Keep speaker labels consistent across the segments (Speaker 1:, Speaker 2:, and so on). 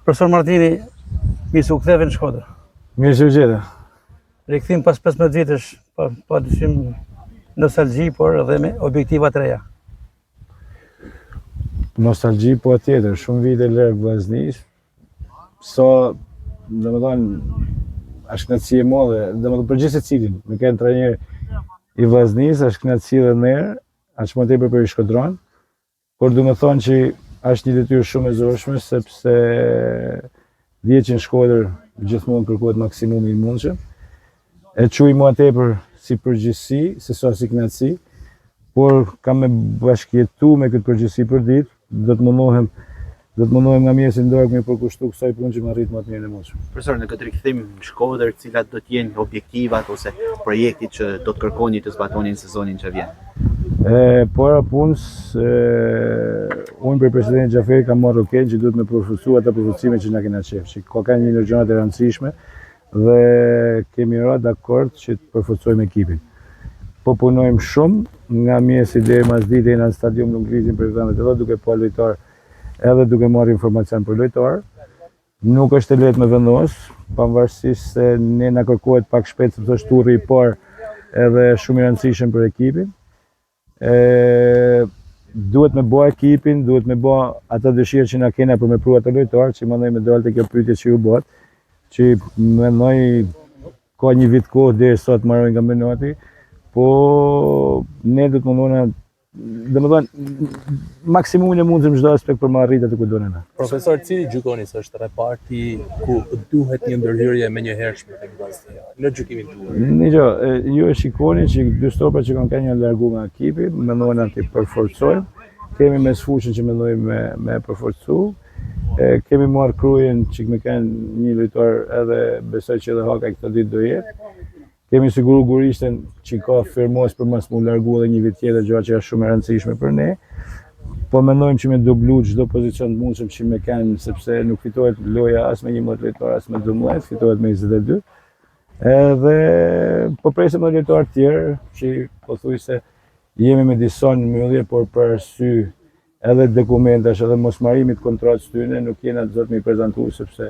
Speaker 1: Profesor Martini, mirë se u ktheve në Shkodër.
Speaker 2: Mirë se u gjeta.
Speaker 1: Rikthim pas 15 vitesh, pa, pa dyshim nostalgji, por edhe me objektiva të reja.
Speaker 2: Nostalgji patjetër, shumë vite larg Vllaznisë, sa, domethënë, është kënaqësi e madhe, domethënë për gjithsecilin, me kenë trajner i Vllaznisë, është kënaqësi dhe nder, aq më tepër për shkodran, Por du me thonë që është një detyrë shumë e zorshme, sepse dihet që në Shkodër gjithmonë kërkohet maksimumi i mundshëm. E quj më tepër si përgjegjësi, se sa si kënaqësi, por kam me bashkëjetu me këtë përgjegjësi për ditë, do të mundohem do të mundohem nga mëngjesi në darkë me përkushtu kësaj punë që me arrit më të mirën e
Speaker 3: mundshme. Profesor, në këtë rikthim në Shkodër, cilat do të jenë objektivat ose projektit që do të kërkoni të zbatoni në sezonin që
Speaker 2: vjen? E para punës, e, unë prej presidentit Xhaferi kam marrë okay që duhet me përforcu atë përforcime që na kena qef, që ka kanë një ndër gjërat e rëndësishme dhe kemi ra dakord që të përforcojmë ekipin. Po punojmë shumë, nga mëngjesi deri masdite jena në stadium nuk lëvizim prej vendit edhe duke pa lojtarë edhe duke marrë informacion për lojtarë. Nuk është e lehtë me vendos, pavarësisht se ne na kërkohet pak shpejt sepse është turri i parë edhe shumë i rëndësishëm për ekipin. E, duhet me bo ekipin, duhet me bo atë dëshirë që na kena për me pru atë lojtarë, që mendoj me dalë te kjo pyetje që ju bëtë, që mendoj ka një vit kohë deri sa të mbarojnë kampionati, po ne do të mundohena Domethënë, maksimumin e mundshëm çdo aspekt për me arrit aty ku dona
Speaker 4: na. Profesor, cili gjykoni se është reparti ku duhet një ndërhyrje e menjëhershme tek Vllaznia, në gjykimin
Speaker 2: tuaj? Një gjë, ju e shikoni që dy stopa që kanë qenë janë largu nga ekipi, mendojmë t'i përforcojmë. Kemi mesfushën që mendojmë me, me përforcu. E, kemi marrë Krujën që me kenë një lojtar edhe besoj që edhe Haka këto ditë do jetë. Kemi siguru Gurishten që ka firmos për mos mu largu edhe një vit tjetër, gjë që është shumë e rëndësishme për ne. Po mendojmë që me dublu çdo pozicion të mundshëm që me kenë, sepse nuk fitohet loja as me 11 lojtarë, as me 12, fitohet me 22. Edhe po presim edhe lojtarë të tjerë që pothuajse jemi me disa në mbyllje, por për arsye edhe dokumentash edhe mosmarimit kontratës tyne nuk jena të zotë me i prezantu sepse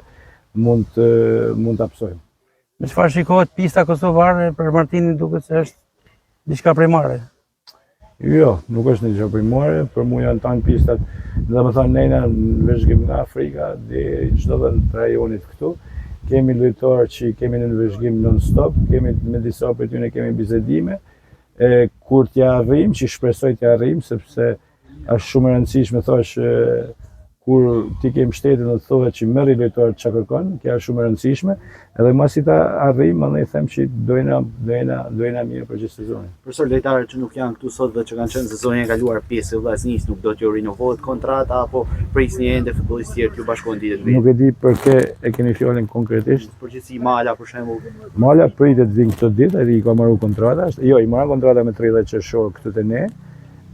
Speaker 2: mund të mund ta pësojmë.
Speaker 1: Me çfarë shikohet pista kosovare për Martinin duket se është diçka primare.
Speaker 2: Jo, nuk është një gjë primare, për mu janë tanë pistat, domethënë ne jena në vëzhgim nga Afrika, dhe çdo vend të rajonit këtu, kemi lojtarë që kemi në vëzhgim non-stop, kemi me disa prej tyne kemi bisedime, e kur t'ja arrijmë, që shpresoj t'ja arrijmë, sepse Është shumë e rëndësishme thash kur ti ke mbështetjen dhe të thohet që merri lojtarët çka kërkon, kjo është shumë e rëndësishme. Edhe masi ta arrijmë, mandej them që do jena do jena do jena mirë për gjithë
Speaker 3: sezonin. Profesor, lojtarët që nuk janë këtu sot dhe që kanë qenë sezonin e kaluar pjesë e Vllaznisë, nuk do t'ju rinovohet kontrata apo prisni ende futbollistë tjerë t'ju bashkohen
Speaker 2: ditët vijnë? Nuk e di për kë e keni fjalën konkretisht.
Speaker 3: Përgjithësi Mala për shembull.
Speaker 2: Mala pritet të vinë këto ditë, ai i ka marrë kontrata, jo, i marrë kontrata me 30 qershor këtu te ne.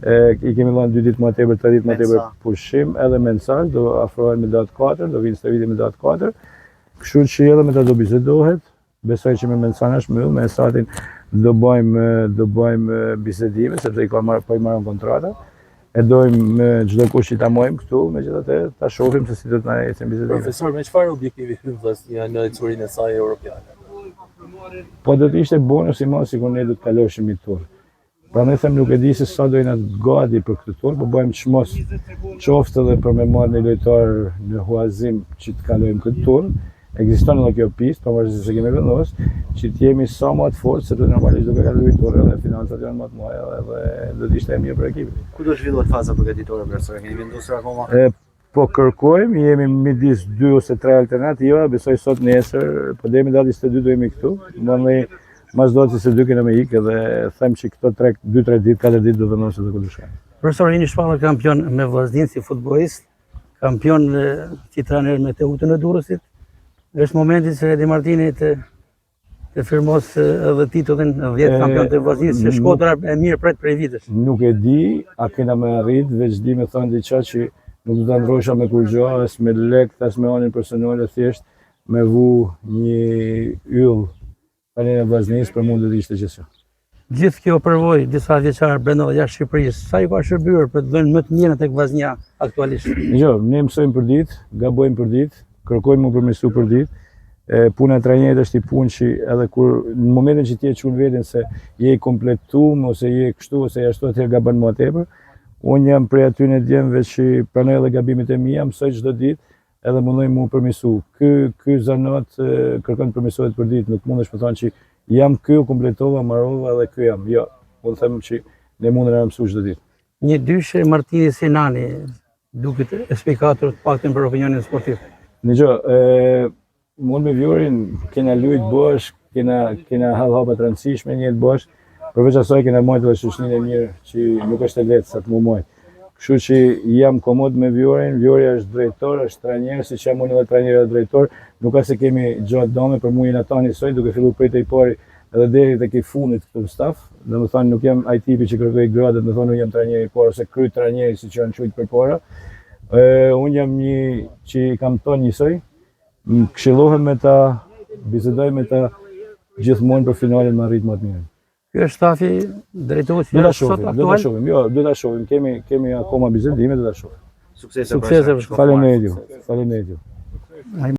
Speaker 2: E, i kemi dhënë dy ditë më tepër, tre ditë më tepër pushim, edhe Mensah, do afrohen me datë 4, do vinë stërvitje me datë 4. Kështu që edhe me ta do bisedohet, besoj që me Mensahn është mbyll, me Esatin do bëjmë do bëjmë bisedime sepse i ka marrë po i marrën kontrata. E dojmë me çdo kusht që ta mojmë këtu, megjithatë ta shohim se si do të na ecin
Speaker 4: bisedimet. Profesor, me çfarë objektivi hyn Vllaznia në ecurinë e saj europiane?
Speaker 2: Po do të ishte bonus i madh sikur ne do të kaloshim një tur. Prandaj them nuk e di se sa do jena gati për këtë tur, po bëjmë çmos qoftë edhe për me marrë një lojtar në huazim që të kalojmë këtë tur. Ekziston edhe kjo pistë, pavarësisht se kemi vendos, që të jemi sa më të fortë, sepse normalisht duke kaluar tur edhe financat janë më të mëdha edhe do të ishte e mirë për
Speaker 3: ekipin. Ku do zhvillohet faza përgatitore profesor? Keni vendosur
Speaker 2: akoma? E, Po kërkojmë, jemi midis dy ose tre alternativa, besoj sot nesër, po deri më datë 22 do jemi këtu. Mandej mas datës 22 kena me ikë dhe them që këto 3 2 3 ditë, 4 ditë do vendosim se ku do
Speaker 1: shkojmë. Profesor, jeni shpallur kampion me Vllazninë si futbollist, kampion si trajner me Teutën e Durrësit. Është momenti që Edi Martini të të firmos edhe titullin 10 kampion të Vllaznisë, që Shkodra e mirëpret prej
Speaker 2: vitesh. Nuk e di, a kena me arrit, veç di me thënë diçka që nuk do ta ndrojsha me kurgjo, as me lek, as me anën personale, thjesht me vu një yll fanellën e Vllaznisë, për mua do të ishte gjithçka.
Speaker 1: Gjithë kjo përvojë disa vjeçare brenda dhe jashtë Shqipërisë, sa ju ka shërbyer për të dhënë më të mirën tek Vllaznia aktualisht?
Speaker 2: Jo, ne mësojmë për ditë, gabojmë për ditë. kërkoj mu përmirësu për ditë. E, puna e trajnerit është i punë që edhe kur në momentin që ti e çun veten se je i kompletum ose je kështu ose je ashtu atëherë gabon më tepër. Unë jam prej atyne djemve që pranoj edhe gabimet e mia, mësoj çdo ditë edhe mundoj mu përmirësu. Ky ky zanat e, kërkon të përmirësohet për ditë, nuk mundesh me thonë që jam ky, u kompletova, marova edhe ky jam. Jo, unë them që ne mundem të mësu çdo ditë.
Speaker 1: Një dyshe Martini Sinani duket e spikatur të paktën për opinionin sportiv.
Speaker 2: Në gjë, e, unë me Vjorin kena lujt bashk, kena, kena hedh hapa të rëndësishme një jetë bashk, përveç asaj kena majtë edhe shoqërinë e mirë që nuk është e lehtë sa të mu majtë. Kështu që jam komod me Vjorin, Vjori është drejtor, është trajner, siç jam unë edhe trajner edhe drejtor, nuk ka se kemi gjatë dame për mu jena tanë njësoj, duke fillu prej te i pari edhe deri tek i fundit këtu në staf, dhe më thonë nuk jam ai tipi që kërkoj gradat, më thonë unë jam trajneri i parë ose krye trajneri siç janë quajtur përpara. E, unë jam një që i kam tonë njësoj, më këshillohem me ta, bisedoj me ta gjithmonë për finalen me arrit më të mirën.
Speaker 1: Ky është stafi drejtues
Speaker 2: Do
Speaker 1: që
Speaker 2: ta
Speaker 1: është sot
Speaker 2: shohim, do ta
Speaker 1: aktual.
Speaker 2: shohim. Jo, do ta shohim. Kemi kemi akoma bisedime, do ta shohim.
Speaker 3: Suksese
Speaker 1: Suksese
Speaker 3: për
Speaker 1: për
Speaker 2: Faleminderit ju. Faleminderit ju.
Speaker 1: Ai.